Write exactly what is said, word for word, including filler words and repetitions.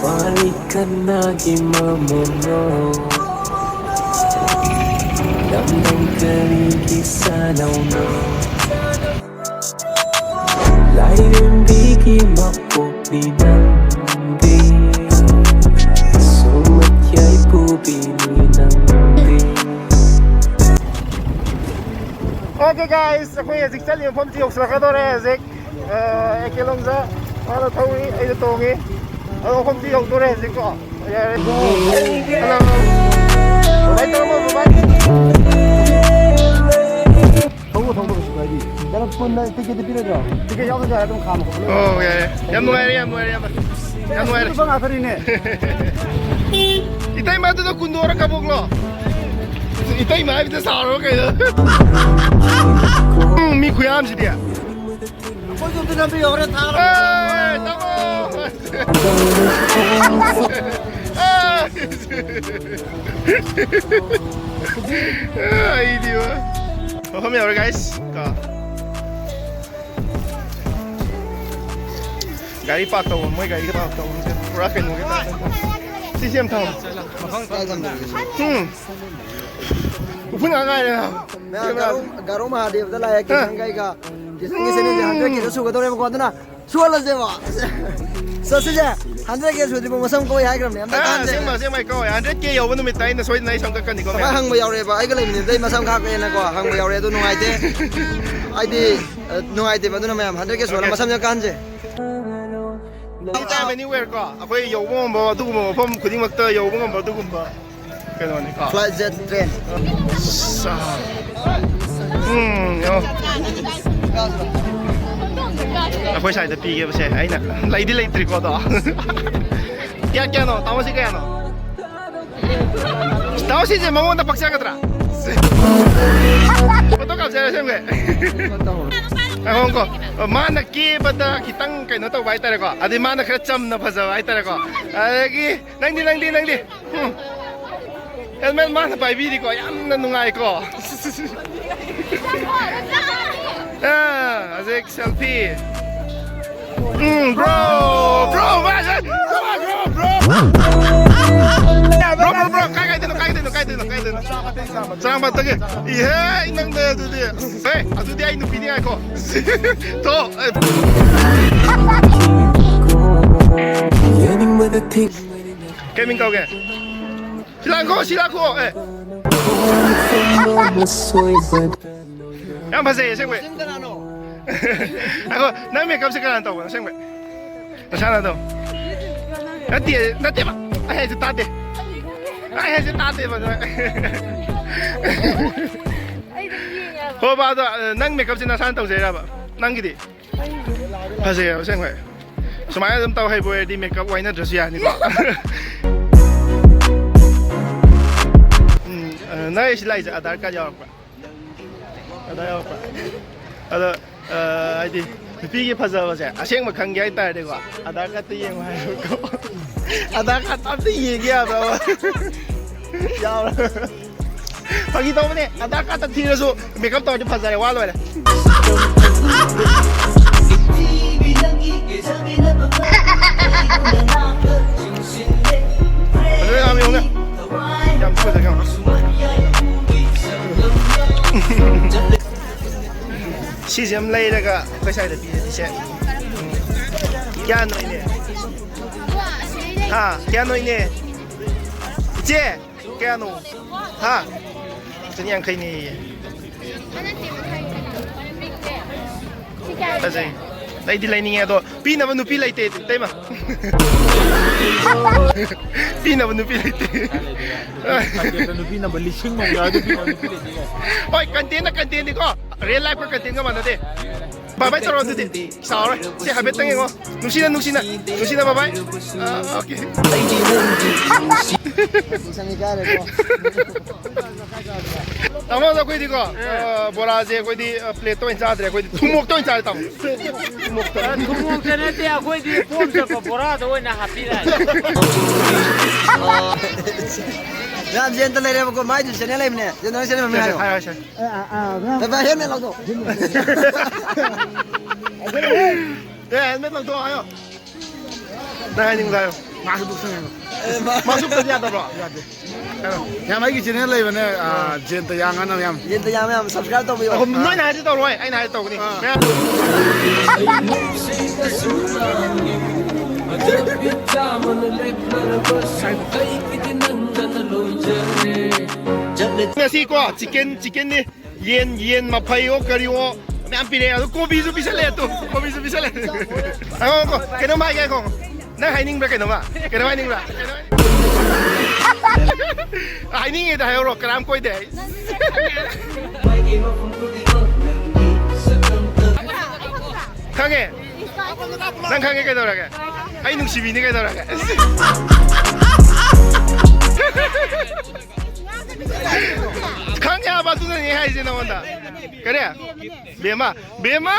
ꯄꯥꯔꯤ ꯀꯅꯥꯒꯤ ꯃꯃꯣꯝꯅꯣ? ꯂꯝꯗꯝ ꯀꯔꯤꯒꯤ ꯁꯥꯅꯧꯅꯣ? ꯂꯥꯏꯔꯦꯝꯕꯤꯒꯤ ꯃꯄꯣꯛꯅꯤ ꯅꯪꯗꯤ, ꯁꯨꯝꯃꯠ ꯌꯥꯏꯐꯨꯕꯤꯅꯤ ꯅꯪꯗꯤ꯫ Okay guys, ꯑꯩꯈꯣꯏ ꯍꯧꯖꯤꯛ ꯆꯠꯂꯤꯕ ꯃꯐꯝꯁꯤ ꯌꯧꯁꯤꯜꯂꯛꯀꯗꯧꯔꯦ꯫ ꯍꯧꯖꯤꯛ ꯑꯦ ꯀꯦ ꯂꯣꯡꯖꯥ ꯃꯥꯅ ꯊꯧꯔꯤ, ꯑꯩꯅ ꯇꯣꯡꯉꯤ꯫ ꯑꯗꯣ ꯃꯐꯝꯁꯤ ꯌꯧꯗꯣꯔꯦ ꯍꯧꯖꯤꯛꯀꯣ꯫ ꯌꯥꯔꯦ꯫ Hello꯫ ꯕꯥꯏ ꯇꯧꯔꯝꯃꯣ, ꯕꯥꯏ꯫ ꯊꯧꯕ ꯊꯧꯕ ꯀꯩꯁꯨ ꯀꯥꯏꯗꯦ꯫ ꯀꯩꯅꯣ ꯄꯨꯟꯅ ꯇꯤꯀꯦꯠꯇꯤ ꯄꯤꯔꯣꯏꯗ꯭ꯔꯣ? ꯇꯤꯀꯦꯠ ꯌꯥꯎꯗ꯭ꯔꯁꯨ ꯌꯥꯔꯦ, ꯑꯗꯨꯝ ꯈꯥꯝꯃꯣ꯫ ꯑꯣ, ꯌꯥꯔꯦ꯫ ꯌꯥꯝ ꯅꯨꯡꯉꯥꯏꯔꯦ, ꯌꯥꯝ ꯅꯨꯡꯉꯥꯏꯔꯦ, ꯏꯌꯥꯝꯕ꯫ ꯌꯥꯝ ꯅꯨꯡꯉꯥꯏꯔꯦ꯫ ꯂꯨꯄꯥ ꯉꯥꯛꯇꯅꯤꯅꯦ꯫ ꯏꯇꯩꯃ ꯑꯗꯨꯗ ꯀꯨꯟꯗꯣꯔ ꯀꯕꯣꯛꯂꯣ? ꯏꯇꯩꯃ ꯍꯥꯏꯕꯗ ꯁꯥꯎꯔꯣ ꯀꯩꯅꯣ? ꯎꯝ, ꯃꯤ ꯈꯨꯌꯥꯝꯁꯤꯗꯤ꯫ ꯑꯩꯈꯣꯏꯁꯨ ꯑꯝꯇ ꯅꯝꯕꯤꯌꯣ, ꯍꯣꯔꯦꯟ ꯊꯥꯒꯠꯂꯛꯀꯦ꯫ ꯑꯦ, ꯇꯥꯃꯣ! ꯑꯩꯗꯤꯕ꯫ ꯃꯐꯝ ꯌꯧꯔꯦ, guys꯫ ꯀꯣ꯫ ꯒꯥꯔꯤ ꯄꯥꯔꯛ ꯇꯧꯕ, ꯃꯣꯏ ꯒꯥꯔꯤ ꯄꯥꯔꯛ ꯇꯧꯕꯁꯦ ꯄꯨꯔꯥ ꯀꯩꯅꯣꯒꯤ ꯇꯥꯏꯞꯇ꯫ ꯁꯤꯁꯦ ꯌꯥꯝ ꯊꯝꯃꯣ꯫ ꯎꯝ꯫ ꯎꯐꯨꯟ ꯉꯥꯛ ꯉꯥꯏꯔꯦ꯫ ꯃꯌꯥꯝ ꯒꯥꯔꯣ, ꯒꯥꯔꯣ ꯃꯍꯥꯗꯦꯕꯗ ꯂꯥꯛꯑꯦ, ꯀꯤꯁꯟ ꯀꯩꯒ꯫ ꯀꯤꯁꯟꯒꯤ channelꯁꯦ hundred K ꯁꯨꯒꯗꯧꯔꯦꯕꯀꯣ, ꯑꯗꯨꯅ ꯁꯨꯍꯜꯂꯁꯦꯕ꯫ ꯆꯠꯁꯤꯁꯦ, hundred K ꯁꯨꯗ꯭ꯔꯤꯕꯧ ꯃꯁꯝ ꯀꯛꯑꯣꯏ ꯍꯥꯏꯈ꯭ꯔꯕꯅꯦ, ꯑꯝꯇ ꯑ, ꯀꯛꯍꯟꯁꯦ꯫ ꯑꯁꯦꯡꯕ, ꯑꯁꯦꯡꯕ ꯀꯛꯑꯣꯏ꯫ Hundred K ꯌꯧꯕ ꯅꯨꯃꯤꯠꯇ ꯑꯩꯅ ꯁꯣꯏꯗꯅ ꯑꯩ ꯁꯝ ꯀꯛꯀꯅꯤꯀꯣ, ꯀꯃꯥꯏ ꯃꯌꯥꯝ? ꯍꯪꯕ ꯌꯥꯎꯔꯦꯕ, ꯑꯩꯒ ꯂꯩꯃꯤꯟꯅꯕꯗ ꯑꯩ ꯃꯁꯝ ꯈꯥꯛꯄꯦꯅꯀꯣ ꯍꯪꯕ ꯌꯥꯎꯔꯦ, ꯑꯗꯨ ꯅꯨꯡꯉꯥꯏꯇꯦ꯫ ꯍꯥꯏꯗꯤ, ꯑ, ꯅꯨꯡꯉꯥꯏꯇꯦꯕ, ꯑꯗꯨꯅ ꯃꯌꯥꯝ hundred K ꯁꯨꯍꯜꯂ Okay. ꯃꯁꯝꯁꯦ ꯀꯛꯍꯟꯁꯦ꯫ Anytime, anywhere ꯀꯣ, ꯑꯩꯈꯣꯏ ꯌꯧꯕ ꯉꯝꯕ ꯑꯗꯨꯒꯨꯝꯕ ꯃꯐꯝ ꯈꯨꯗꯤꯡꯃꯛꯇ ꯌꯧꯕ ꯉꯝꯕ ꯑꯗꯨꯒꯨꯝꯕ ꯀꯩꯅꯣꯅꯤꯀꯣ꯫ Flight, jet, train. ꯑꯁ, ꯎꯝ, ꯌꯦꯡꯉꯣ꯫ ꯑꯩꯈꯣꯏ ꯁ꯭ꯋꯥꯏꯗ ꯄꯤꯒꯦꯕꯁꯦ ꯑꯩꯅ ꯂꯩꯗꯤ ꯂꯩꯇ꯭ꯔꯤꯀꯣ ꯑꯗꯣ꯫ ꯀꯌꯥ, ꯀꯌꯥꯅꯣ? ꯇꯥꯃꯣꯁꯤ ꯀꯌꯥꯅꯣ? ꯇꯥꯃꯣ ꯁꯤꯁꯦ ꯃꯉꯣꯟꯗ ꯄꯛꯆꯒꯗ꯭ꯔꯥ? Photo ꯀꯥꯞꯆꯔ ꯁꯦꯝꯒꯦ꯫ ꯉꯥꯏꯈꯣꯀꯣ꯫ ꯃꯥꯅ ꯀꯦꯕꯗ ꯈꯤꯇꯪ ꯀꯩꯅꯣ ꯇꯧꯕ ꯍꯥꯏꯇꯥꯔꯦꯀꯣ꯫ ꯑꯗꯩ ꯃꯥꯅ ꯈꯔ ꯆꯝꯅ ꯐꯖꯕ ꯍꯥꯏꯇꯥꯔꯦꯀꯣ꯫ ꯑꯗꯒꯤ ꯅꯪꯗꯤ, ꯅꯪꯗꯤ, ꯅꯪꯗꯤ? ꯎꯝ꯫ Helmet ꯃꯥꯅ ꯄꯥꯏꯕꯤꯔꯤꯀꯣ, ꯌꯥꯝꯅ ꯅꯨꯡꯉꯥꯏꯀꯣ꯫ ꯑꯥ, ꯍꯧꯖꯤꯛ selfie꯫ ꯎꯝ, bro, bro, bro, bro, bro, bro, bro, bro, ꯀꯥꯏ, ꯀꯥꯏꯗꯅꯣ, ꯀꯥꯏꯗꯅꯣ, ꯀꯥꯏꯗꯅꯣ, ꯀꯥꯏꯗꯅꯣ? ꯆꯥꯝꯃꯇꯒꯤ꯫ ꯏꯍꯦ, ꯅꯪꯅꯦ ꯑꯗꯨꯗꯤ꯫ ꯍꯦ, ꯑꯗꯨꯗꯤ ꯑꯩ ꯅꯨꯄꯤꯅꯤ ꯍꯥꯏꯀꯣ꯫ ꯊꯣꯛ, ꯑꯦ꯫ ꯀꯩ ꯃꯤꯡ ꯀꯧꯒꯦ? ꯁꯤ ꯂꯥꯛꯈꯣ, ꯁꯤ ꯂꯥꯛꯈꯣ, ꯑꯦ꯫ ꯌꯥꯝ ꯐꯖꯩ, ꯑꯁꯦꯡꯕꯩ꯫ ꯉꯥꯏꯈꯣ, ꯅꯪ makeupꯁꯦ ꯀꯅꯥꯅ ꯇꯧꯕꯅꯣ, ꯑꯁꯦꯡꯕꯩ? ꯅꯁꯥꯅ ꯑꯗꯨꯝ꯫ ꯅꯠꯇꯦ, ꯅꯠꯇꯦꯕ꯫ ꯑꯩ ꯍꯥꯏꯁꯦ ꯇꯥꯗꯦ꯫ ꯑꯩ ꯍꯥꯏꯁꯦ ꯇꯥꯗꯦꯕ, ꯅꯣꯏ꯫ ꯍꯣ, ꯕꯥ, ꯑꯗꯣ, ꯅꯪ makeupꯁꯦ ꯅꯁꯥꯅ ꯇꯧꯖꯩꯔꯕ? ꯅꯪꯒꯤꯗꯤ? ꯐꯖꯩꯌꯦꯕ, ꯑꯁꯦꯡꯕꯩ꯫ ꯁꯨꯃꯥꯏꯅ ꯑꯗꯨꯝ ꯇꯧ ꯍꯩꯕ ꯑꯣꯏꯔꯗꯤ makeup ꯋꯥꯏꯅꯗ꯭ꯔꯁꯨ ꯌꯥꯅꯤꯀꯣ꯫ ꯎꯝ, ꯑ, ꯅꯪ ꯑꯩ ꯁꯤ ꯂꯥꯛꯏꯁꯦ ꯑꯙꯥꯔ ꯀꯥꯔꯗ ꯌꯥꯎꯔꯛꯄ꯭ꯔꯥ? ꯑꯗꯥ ꯌꯥꯎꯔꯛꯄ꯫ ꯑꯗꯣ, ꯑ, ꯍꯥꯏꯗꯤ, ꯅꯨꯄꯤꯒꯤ ꯐꯖꯕꯁꯦ ꯑꯁꯦꯡꯕ ꯈꯪꯒꯦ ꯍꯥꯏꯇꯥꯔꯗꯤꯀꯣ, ꯑꯙꯥꯔ ꯀꯥꯔꯠꯇ ꯌꯦꯡꯉꯣ ꯍꯥꯏꯕꯀꯣ꯫ ꯑꯙꯥꯔ ꯀꯥꯔꯠꯇ ꯑꯝꯇ ꯌꯦꯡꯒꯦ ꯌꯥꯕ꯭ꯔꯕ? ꯌꯥꯎꯔ-, ꯐꯥꯒꯤ ꯇꯧꯕꯅꯦ, ꯑꯙꯥꯔ ꯀꯥꯔꯠꯇ ꯊꯤꯔꯁꯨ makeup ꯇꯧꯔꯗꯤ ꯐꯖꯔꯦ, ꯋꯥ ꯂꯣꯏꯔꯦ꯫ ꯐꯖꯩ ꯌꯥꯝ ꯌꯦꯡꯉꯨꯅꯦ꯫ ꯌꯥꯝ ꯐꯖꯩ ꯌꯥꯝ꯫ ꯁꯤꯁꯦ ꯑꯃ ꯂꯩꯔꯒ ꯑꯩꯈꯣꯏ ꯁ꯭ꯋꯥꯏꯗ ꯄꯤꯔꯗꯤ ꯁꯦ꯫ ꯀꯌꯥꯅꯣ ꯏꯅꯦ? ꯍꯥ? ꯀꯌꯥꯅꯣ ꯏꯅꯦ? ꯏꯆꯦ? ꯀꯌꯥꯅꯣ? ꯍꯥ? ꯆꯅꯤ ꯌꯥꯡꯈꯩꯅꯦꯌꯦ꯫ ꯐꯖꯩ꯫ ꯂꯩꯗꯤ ꯂꯩꯅꯤꯡꯉꯦ ꯑꯗꯣ ꯄꯤꯅꯕ ꯅꯨꯄꯤ ꯂꯩꯇꯦ, ꯏꯇꯩꯃ꯫ ꯄꯤꯅꯕ ꯅꯨꯄꯤ ꯂꯩꯇꯦ꯫ ꯅꯨꯄꯤ ꯅꯝꯕꯔ ꯂꯤꯁꯤꯡ ꯑꯃ ꯌꯥꯎꯔꯗꯤ ꯄꯤꯅꯕ ꯅꯨꯄꯤ ꯂꯩꯇꯦ꯫ ꯍꯣꯏ, contentꯅ contentꯅꯤꯀꯣ꯫ Real lifeꯀ contentꯀ ꯃꯥꯟꯅꯗꯦ꯫ Bye bye ꯇꯧꯔꯣ ꯑꯗꯨꯗꯤ꯫ ꯆꯥꯎꯔꯦ꯫ ꯁꯤ ꯍꯥꯏꯐꯦꯠꯇꯪ ꯌꯦꯡꯉꯣ꯫ ꯅꯨꯡꯁꯤꯅ, ꯅꯨꯡꯁꯤꯅ, ꯅꯨꯡꯁꯤꯅ bye bye꯫ ꯑꯥ, okay꯫ ꯇꯥꯃꯣ, ꯑꯗꯣ ꯑꯩꯈꯣꯏꯗꯤꯀꯣ, ꯑ, ꯕꯣꯔꯥꯁꯦ ꯑꯩꯈꯣꯏꯗꯤ, ꯑ, plateꯇ ꯑꯣꯏꯅ ꯆꯥꯗ꯭ꯔꯦ, ꯑꯩꯈꯣꯏꯗꯤ ꯊꯨꯝꯃꯣꯛꯇ ꯑꯣꯏꯅ ꯆꯥꯔꯦ, ꯇꯥꯃꯣ꯫ ꯊꯨꯝꯃꯣꯛꯇ꯫ ꯑ, ꯊꯨꯝꯃꯣꯛꯇ ꯅꯠꯇꯦ, ꯑꯩꯈꯣꯏꯗꯤ ꯄꯣꯝ ꯆꯠꯄ ꯕꯣꯔꯥꯗ ꯑꯣꯏꯅ ꯍꯥꯞꯄꯤꯔꯛꯑꯦ꯫ ꯌꯥꯝ ꯖꯦꯟꯇ ꯂꯩꯔꯦꯕꯀꯣ, ꯃꯥꯏꯗꯨ channel ꯂꯩꯕꯅꯦ꯫ ꯖꯦꯟꯇ ꯅꯪ channel ꯃꯃꯤꯡ ꯍꯥꯏꯌꯣ꯫ ꯍꯥꯏꯌꯣ, ꯍꯥꯏꯌꯣ꯫ ꯚꯥꯏ, helmet ꯂꯧꯊꯣꯛ꯫ ꯑꯦ, ꯍꯦꯜꯃꯦꯠ ꯂꯧꯊꯣꯛꯑꯣ ꯍꯥꯏꯌꯣ꯫ ꯅꯪ ꯍꯥꯏꯅꯤꯡꯕꯗꯣ ꯍꯥꯏꯌꯣ꯫ ꯃꯥꯁꯨ ꯇꯨꯞꯁꯟꯒꯅꯨ꯫ ꯑꯦ, ꯃꯥ- ꯃꯥꯁꯨ ꯇꯨꯞꯁꯟ ꯌꯥꯗꯕ꯭ꯔꯣ? ꯌꯥꯗꯦ꯫ ꯍꯥꯏꯔꯣ꯫ ꯌꯥꯝ ꯑꯩꯒꯤ ꯆꯦꯅꯦꯜ ꯂꯩꯕꯅꯦ, ꯑꯥ, ꯖꯦꯟꯇ ꯌꯥꯡ ꯑꯅ ꯌꯥꯝ꯫ ꯖꯦꯟꯇ ꯌꯥꯡ ꯃꯌꯥꯝ subscribe ꯇꯧꯕꯤꯌꯣ꯫ ꯑꯩꯈꯣꯏ ꯅꯣꯏꯅ ꯍꯥꯏꯔꯗꯤ ꯇꯧꯔꯣꯏ, ꯑꯩꯅ ꯍꯥꯏꯔꯗꯤ ꯇꯧꯒꯅꯤ꯫ ꯑꯥ꯫ ꯃꯌꯥꯝ꯫ ꯉꯁꯤ ꯀꯣ, chicken, chickenꯅꯤ꯫ ꯌꯦꯟ, ꯌꯦꯟ ꯃꯐꯩꯑꯣ ꯀꯔꯤꯑꯣ ꯃꯌꯥꯝ ꯄꯤꯔꯛꯑꯦ꯫ ꯑꯗꯨ ꯀꯣꯕꯤꯁꯨ ꯄꯤꯁꯜꯂꯛꯑꯦ ꯇꯨ꯫ ꯀꯣꯕꯤꯁꯨ ꯄꯤꯁꯜꯂꯛꯑꯦ꯫ ꯉꯥꯏꯈꯣ, ꯉꯥꯏꯈꯣ꯫ ꯀꯩꯅꯣꯝ ꯍꯥꯏꯒꯦ, ꯉꯥꯏꯈꯣ꯫ ꯅꯪ ꯍꯥꯏꯅꯤꯡꯕ꯭ꯔꯥ ꯀꯩꯅꯣꯝꯃ? ꯀꯩꯅꯣꯝ ꯍꯥꯏꯅꯤꯡꯕ꯭ꯔꯥ? ꯍꯥꯏꯅꯤꯡꯉꯤꯗ ꯍꯥꯏꯍꯧꯔꯣ, ꯀꯅꯥꯝ ꯀꯣꯏꯗꯦ ꯑꯩ꯫ ꯈꯪꯉꯦ? ꯅꯪ ꯈꯪꯉꯦ ꯀꯩꯗꯧꯔꯒꯦ? ꯑꯩ ꯅꯨꯡꯁꯤꯕꯤꯅꯤ ꯀꯩꯗꯧꯔꯒꯦ? ꯈꯪꯉꯦ ꯍꯥꯏꯕ, ꯑꯗꯨꯅꯅꯦ ꯍꯥꯏꯁꯦ ꯅꯉꯣꯟꯗ꯫ ꯀꯔꯤ? ꯕꯦꯝꯃ, ꯕꯦꯝꯃ!